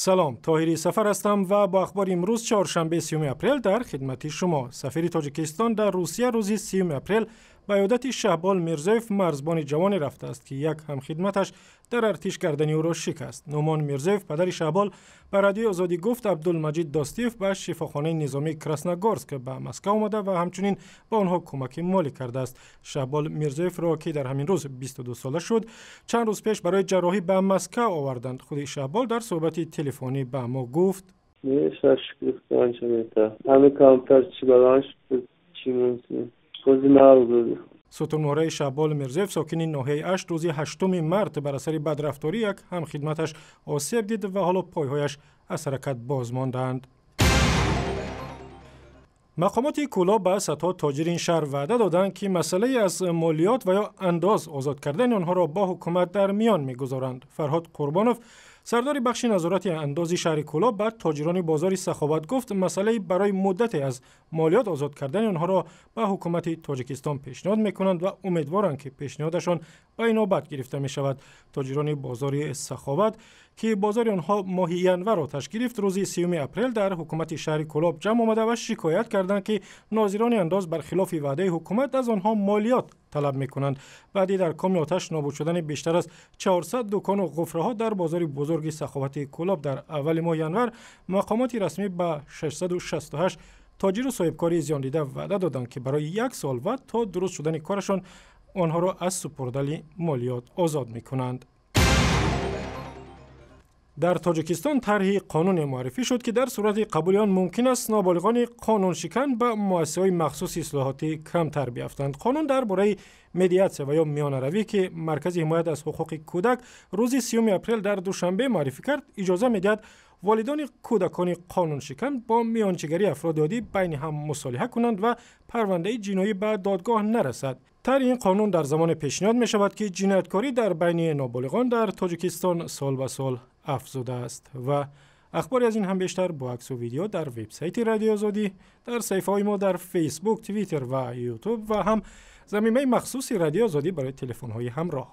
Салом, Тоҳири Сафар ҳастам ва бо ахбори имрӯз, чоршанбе, 30 апрел, дар хидмати шумо. Сафири Тоҷикистон дар Русия рӯзи 30 апрел ба иёдати Шаҳбол Мирзоев, марзбони ҷавоне рафтааст, ки як ҳамхидматаш дар артиш гардани ӯро шикаст. Нӯъмон Мирзоев, падари Шаҳбол, ба Радиои Озодӣ гуфт, Абдулмаҷид Достиев ба шифохонаи низомии Красногорск ба Москав омада ва ҳамчунин ба онҳо кӯмаки молӣ кардааст. Шаҳбол Мирзоевро, ки дар ҳамин рӯз 22 сола шуд, чанд рӯз пеш барои ҷарроҳӣ ба Москав оварданд. Худи Шаҳбол дар суҳбати телефонӣ ба мо гуфт: Сутунмуҳраи Шаҳбол Мирзоев, сокини ноҳияи Ашт, рӯзи 8 март бар асари бадрафторӣ як ҳамхидматаш осеб дид ва ҳоло пойҳояш аз ҳаракат боз мондаанд. Мақомоти Кӯлоб ба садҳо тоҷири ин шаҳр ваъда доданд, ки масъалаи аз молиёт ва ё андоз озод кардани онҳоро бо ҳукумат дар миён мегузоранд. Фарҳод Қурбонов, сардори бахши назорати андози шаҳри Кӯлоб, ба тоҷирони бозори Саховат гуфт, масъалаи барои муддате аз молиёт озод кардани онҳоро ба ҳукумати Тоҷикистон пешниҳод мекунанд ва умедворанд, ки пешниҳодашон ба инобат гирифта мешавад. Тоҷирони бозори Саховат, ки бозори онҳо моҳи январ оташ гирифт, рӯзи 30 апрел дар ҳукумати шаҳри Кӯлоб ҷамъ омада ва шикоят карданд, ки нозирони андоз бар хилофи ваъдаи ҳукумат аз онҳо молиёт талаб мекунанд. Баъди дар коми оташ нобуд шудани бештар аз 400 дукону ғуфраҳо дар бозори бузурги Саховати Кӯлоб дар аввали моҳи январ, мақомоти расмӣ ба 668 тоҷиру соҳибкори зиёндида ваъда доданд, ки барои як сол ва то дуруст шудани корашон онҳоро аз супурдани молиёт озод мекунанд. Дар Тоҷикистон тарҳи қонуне муаррифӣ шуд, ки дар сурати қабули он мумкин аст ноболиғони қонуншикан ба муассисаҳои махсуси ислоҳотӣ камтар биафтанд. Қонун дар бораи медиатсия ва ё миёнаравӣ, ки Маркази ҳимоят аз ҳуқуқи кӯдак рӯзи 30 апрел дар Душанбе муаррифӣ кард, иҷоза медиҳад волидони кӯдакони қонуншикан бо миёнчигарии афроди оддӣ байни ҳам мусолиҳа кунанд ва парвандаи ҷиноӣ ба додгоҳ нарасад. Тарҳи ин қонун дар замоне пешниҳод мешавад, ки ҷинояткорӣ дар байни ноболиғон дар Тоҷикистон сол ба сол афзудааст. Ва ахбори аз ин ҳам бештар бо аксу видео дар вебсайти Радиои Озодӣ, дар саҳифаҳои мо дар Фейсбук, Твиттер ва Ютуб ва ҳам замимаи махсуси Радиои Озодӣ барои телефонҳои ҳамроҳ.